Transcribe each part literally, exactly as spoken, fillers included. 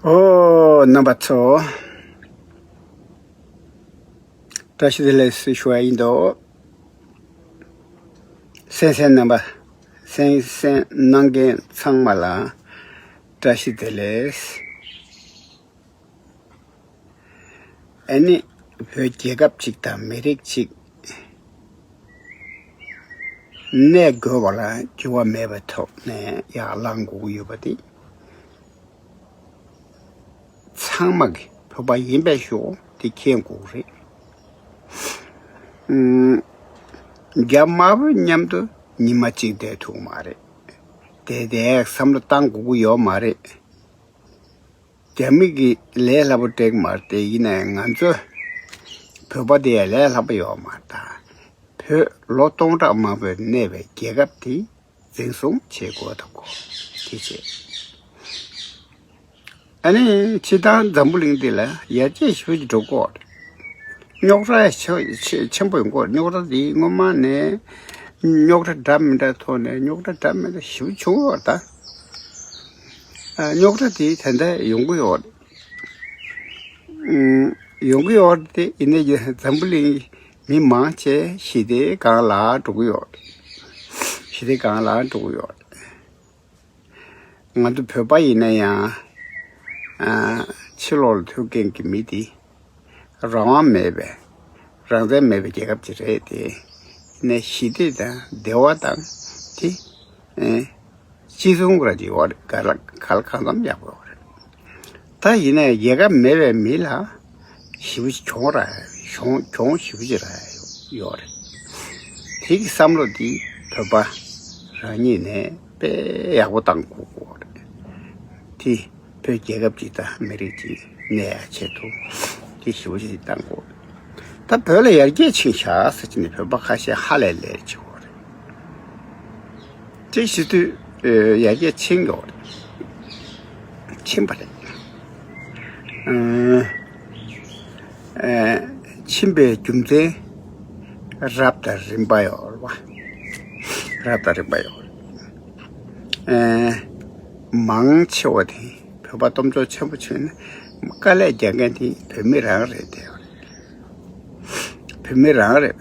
ཨོ། རྣམ་པ་ཚོ། བཀྲ་ཤིས་བདེ་ལེགས་ཞུ་བ་ཡིན་འདུག་གསན་གསན་རྣམ་པ། གསན་གསན་གནང་མཁན་ཚང་མ་ལ་བཀྲ་ཤིས་བདེ་ལེགས། ཨ་ནི་བོད་རྒྱལ་ཁབ་ཅིག་དང་མི་རིགས་ཅིག་གནས་དགོས་པ་ལ་འགྱུར་བ་མེད་པའི་ཐོག་ནས་ཡར་ལངས་དགོས་ཀྱི་ཡོད་པ་དེ། ཚང་མ་གི་བོད་པ་ཡིན་པའི་ཤོག་དེ་མཁྱེན་དགོས་རེད། ཨུམ། རྒྱ་དམར་པོ་མཉམ་དུ་ཉི་མ་གཅིག་བསྡད་ཐུབ་མ་རེད། དེ་དེ་བསམ་བློ་བཏང་དགོས་ཀྱི་ཡོད་མ་རེད། རྒྱ་མི་གི་ལས་སླ་པོ་སྤྲད་ཀྱི་མ་རེད་དེ། ཡིན་ནའི་ང་ཚོ་བོད་པ་དེ་ལས་སླ་པོ་ཡོད་མ་རེད་ད། བོད་ལོ་སྟོང་ཕྲག་མང་པོའི་གནས་པའི་རྒྱལ་ཁབ་དེ་འཛིན་བཟུང་བྱེད་དགོས་ཐུབ་དགོས་དེ་བྱས། ཨ་ནི་སྤྱིར་བཏང་འཛམ་བུ་གླིང་འདི་ལ་ཡར་རྒྱས་ཞེ་པོ་ཅིག་འགྲོ་གི་ཡོད་རེད། རྙོག་དྲ་ཆེ་ཆེ་ཆེན་པོ་ཡོང་གི་ཡོད་རེད། རྙོག་དྲ་འདི་སྔོན་མ་ནས་རྙོག་དྲ་འདྲ་མི་འདྲ་ཐོག་ནས་རྙོག་དྲ་འདྲ་མི་འདྲ་ཞེ་པོ་བྱུང་ཡོད་རེད་ད། ཨ། རྙོག་དྲ་དེ་ད་ལྟ་ཡོང་གི་ཡོད་རེད། ཨུམ། ཡོང་གི་ཡོད་རེད་དེ། ཡིན་ནའི་འཛམ་བུ་གླིང་མི་མང་ཆེ་ཞི་བདེའི་སྒང་ལ་འགྲོ་གི་ཡོད་རེད། ཞི་བདེའི་སྒང་ལ་འགྲོ་གི་ཡོད་རེད། ང་ཚོ་བོད་པ་ཡིན་ན་ཡང་། ཨ། ཕྱི་ལོགས་ལ་ཐུག་མཁན་གྱི་མི་དེ་རང་དབང་མེད་པའི་རང་བཙན་མེད་པའི་རྒྱལ་ཁབ་ཅིག་རེད་དེ། ཡིན་ནའི་ཞི་བདེ་དང་བདེ་བ་དང་དེ། ཨེ། གཅིག་མཚུངས་ར་ཅིག་ཡོད་རེད། ག་ལ་ག་ལ་གང་འཚམ་ཡག་པོ་ཡོད་རེད། ད་ཡིན་ནའི་རྒྱལ་ཁབ་མེད་པའི་མི་ལ་ཞེ་པོ་ཅིག་གྱོང་རག་ཡ། གྱོང་གྱོང་ཞེ་པོ་ཅིག་རག་ཡ་ཡོད་རེད། དེ་གི་བསམ་བློ་འདི་བོད་པ་རང་ཉིད་ནས་དཔེ་ཡག་པོ་བཏང་དགོས་ཀྱི་ཡོད་རེད། དེ་བོད་རྒྱལ་ཁབ་ཅིག་དང་མི་རིགས་ཅིག་གནས་ཡ་ཆེད་དུ་དེ་ཞེ་པོ་ཅིག་བཏང་དགོས། ད་བོད་ལ་ཡར་རྒྱས་ཕྱིན་ཤག་ཟེར་གྱི་ནི་བོད་པ་ཁ་ཤས་ཧ་ལས་ལས་བྱེད་དགོས་རེད། དེ་བྱེད་དུས། ཨེ། ཡར་རྒྱས་ཕྱིན་ཡོད་རེད། ཕྱིན་པ་རེད། ཨ། ཨེ། ཕྱིན་པའི་རྒྱུ་མཚན་རབ་དང་རིམ་པ་ཡོད་རེད་བ། རབ་དང་རིམ་པ་ཡོད་རེད། ཨེ། མང་ཆེ་བ་དེ་བོད་པ་སྟོབས་འབྱོར་ཆེན་པོ་བྱུང་ན་དཀའ་ལས་རྒྱག་མཁན་དེ་བོད་མི་རང་རེད་དེ། བོད་མི་རང་རེད།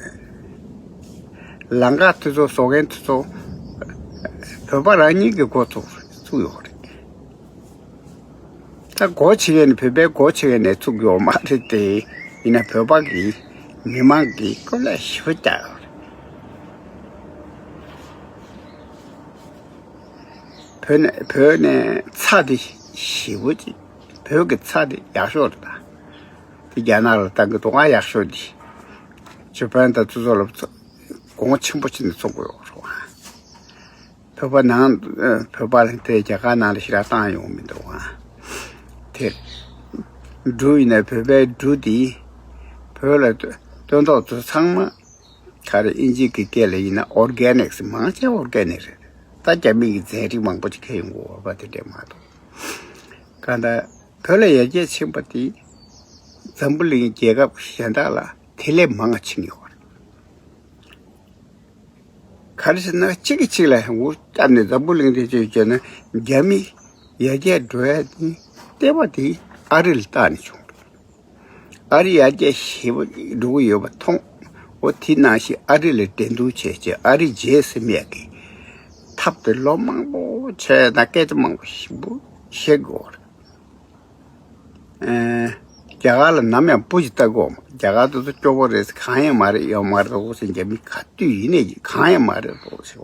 ལམ་ཁ་དེ་ཚོ་བཟོ་མཁན་དེ་ཚོ་བོད་པ་རང་ཉིད་ཀྱིས་འགོ་བཙུགས་བཙུགས་ཡོད་རེད། ད་སྒོ་ཕྱེ་མཁན་ནི་བོད་པའི་སྒོ་ཕྱེ་མཁན་ནས་བཙུགས་ཡོད་མ་རེད་དེ། ཡིན་ན་བོད་པ་གིས་མི་མང་གིས་དཀའ་ལས་ཞེ་པོ་རྒྱག་ཡོད་རེད། བོད་ནས་བོད་ནས་ཚྭ་དེ་ཞེ་པོ་ཅིག་བོད་ཀྱི་ཚྭ་དེ་ཡག་ཤོས་རེད་ད། དེ་རྒྱ་ནག་ལ་བཏང་གི་འདུག་ག་ཡག་ཤོས་དེ། ཇ་པན་དང་དེ་ཚོ་ལ་གོང་ཆེན་པོ་བྱས་ནས་བཙོང་གི་ཡོད་རེད་བ། བོད་པ་ནང་བོད་པ་ལ་དེ་རྒྱ་གར་ནང་ལ་ཞེ་དྲག་བཏང་ཡོང་མི་འདུག་བ། དེ་འབྲུ་ཡིན་ན་བོད་པའི་འབྲུ་དེ་བོད་ལ་སྟོན་ཐོག་ཚོ་ཚང་མ་ག་རེ་ཨིན་ཇི་གི་སྐད་ལ་ཡིན་ན་ཨོར་གེ་ནིག་སི། མང་ཆེ་ཨོར་གེ་ནིག་རེད། ད་རྒྱ་མི་གི་རྫས་རིགས་མང་པོ་ཅིག་ཁྱེར་ཡོང་གི་ཡོད་རེད་བ། དེ་འདྲས་མ་གཏོགས་གང་ལྟར་བོད་ལ་ཡར་རྒྱས་ཕྱིན་པ་དེ་འཛམ་བུ་གླིང་རྒྱལ་ཁབ་གཞན་དག་ལ་དེ་ལས་མང་བ་ཕྱིན་ཡོད་རེད། ག་རེ་ཟེར་ན་གཅིག་གིས་གཅིག་ལ་འུར་བཏབ་ནས་འཛམ་བུ་གླིང་དེ་ཚོས་བརྗོད་ན་རྒྱ་མི་ཡར་རྒྱས་འགྲོ་ཡ་དེ་ལྟེ་བ་དེ་ཨ་རི་ལ་བལྟས་ནས་བྱུང་རེད། ཨ་རི་ཡར་རྒྱས་ཞེ་པོ་འགྲོ་གི་ཡོད་པ་མཐོང་། འོ་དེ་ནང་བཞིན་ཨ་རི་ལ་འགྲན་བསྡུར་བྱས་བྱས་ཨ་རི་རྗེས་ཟིན་ཡག་གི་ཐབས་དེ་ལོ་མང་པོ་བྱས་ན་སྐད་ཆ་མང་པོ་ཞིག་པོ་བཤད་དགོས་རེད། ཨེ། རྒྱ་གར་ལ་ནམ་ཡང་སྤུ་ཞིག་ལྟ་དགོས། རྒྱ་གར་དེ་ཚོ་སྐྱོ་པོ་རེད། གང་ཡང་མ་རེད། ཡོད་མ་རེད་འོ་ཟེར། རྒྱ་མི་ག་དུས་ཡིན་ནའི་གང་ཡང་མ་རེད་འོ་ཟེར།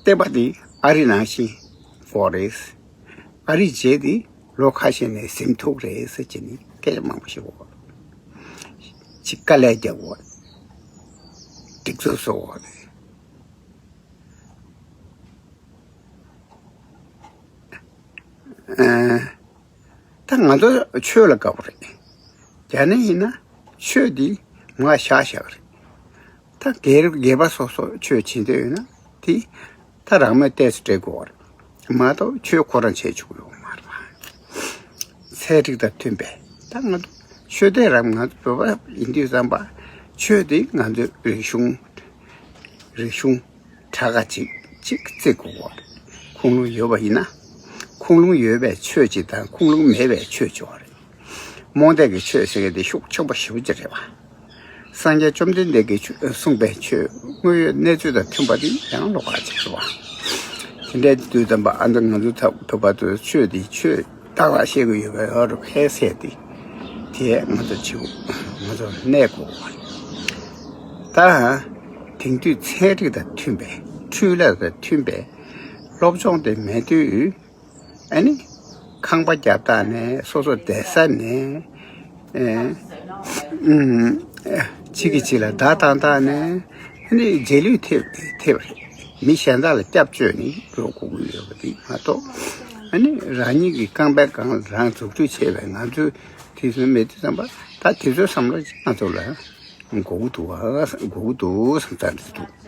ལྟེ་བ་དེ་ཨ་རི་ནང་བཞིན་འགོ་རེད། ཨ་རི་རྗེས་དེ་ལོ་ཁ་ཤས་ནས་ཟིན་ཐུབ་རེད་ཟེར་གྱི་ནི་སྐད་ཆ་མང་པོ་ཞིག་འོ། ཅིག་དཀའ་ལས་རྒྱག་འོ། སྒྲིག་འཛུགས་བཟོ་འོ། ཨ། ད་ང་ཚོ་ཆོས་ལ་དགའ་པོ་རེད། རྒྱ་ནག་ཡིན་ན་ཆོས་འདི་མར་བཞག་བཞག་རེད། ད་སྒེར་སྒེར་པ་སོ་སོ་ཆོས་བྱེད་འདོད་ཡོད་ན་དེ་ད་རང་མོས་ཏོག་ཙམ་སྤྲད་དགོས་རེད་མ་གཏོགས་ཆོས་ཁོ་རང་བྱེད་ཆོག་གི་ཡོད་མ་རེད་པ། ཚན་རིག་དང་མཐུན་པའི་ད་ང་ཚོ་ཆོས་དད་རང་ང་ཚོ་བོད་པ་ཡིན་དུས་ཙམ་པ་ཆོས་འདི་ང་ཚོའི་རིག་གཞུང་རིག་གཞུང་དྲག་ག་ཅིག་ཅིག་བརྩི་དགོས་པ་རེད། ཁུངས་ལུང་ཡོད་པ་ཡིན་ན་ ཁུངས་ལུང་ཡོད་པའི་ཆོས་གཅིག་དང་ཁུངས་ལུང་མེད་པའི་ཆོས་གཅིག་པ་རེད། རྨོངས་དད་ཀྱི་ཆོས་ཟེར་མཁན་དེ་ཤུགས་ཆེན་པོ་ཞེ་པོ་ཅིག་རེད་པ། སངས་རྒྱས་བཅོམ་ལྡན་འདས་ཀྱིས་ཆོས་གསུངས་པའི་ཆོས་དངོས་ཡོད་གནས་ཚུལ་དང་མཐུན་པ་དེ་ཡང་ལོགས་ཀ་ཅིག་རེད་པ། དེ་འདྲའི་དུས་ཙམ་པ་ཨ་ནི་ང་ཚོ་ཐབས་ཐུབ་པ་དུ་ཆོས་དེ་ཆོས་ཏག་ཏག་བཤད་དགོས་ཡོད་པའི་འོ་རུ་ཕལ་ཆེར་དེ་དེ་ང་ཚོ་བྱེད་དགོས། ང་ཚོ་གནས་དགོས་པ་རེད། ད་དེང་དུས་ཚན་རིག་དང་མཐུན་པའི་འཕྲུལ་ལས་དང་མཐུན་པའི་སློབ་སྦྱོང་དེ་མེད་དུས། ཨ་ནི་ཁང་པ་རྒྱབ་སྟངས་ནས་སོ་སོ་བསྡད་ས་ནས་ཨེ་ཨུམ་གཅིག་གིས་གཅིག་ལ་བརྡ་བཏང་སྟངས་ནས་ཨ་ནི་རྗེས་ལུས་ཐེབས་ཐེབས་རེད། མི་གཞན་དག་ལ་སྐྱབས་བཅོལ་ནས་འགྲོ་དགོས་ཀྱི་ཡོད་པ་དེ་མ་གཏོགས། ཨ་ནི་རང་ཉིད་ཀྱི་རྐང་པའི་སྒང་ལ་རང་འཛུགས་སྐྲུན་བྱས་པའི་ང་ཚོའི་དུས་ཚོད་མེད་དུས་ཙམ་པ་ད་དུས་ཚོད་བསམ་བློ་ང་ཚོ་ལ་དགོས་ཀྱི་འདུག་ཨ་དགོས་ཀྱི་འདུག་བསམ་ཙང་འདི་འདུག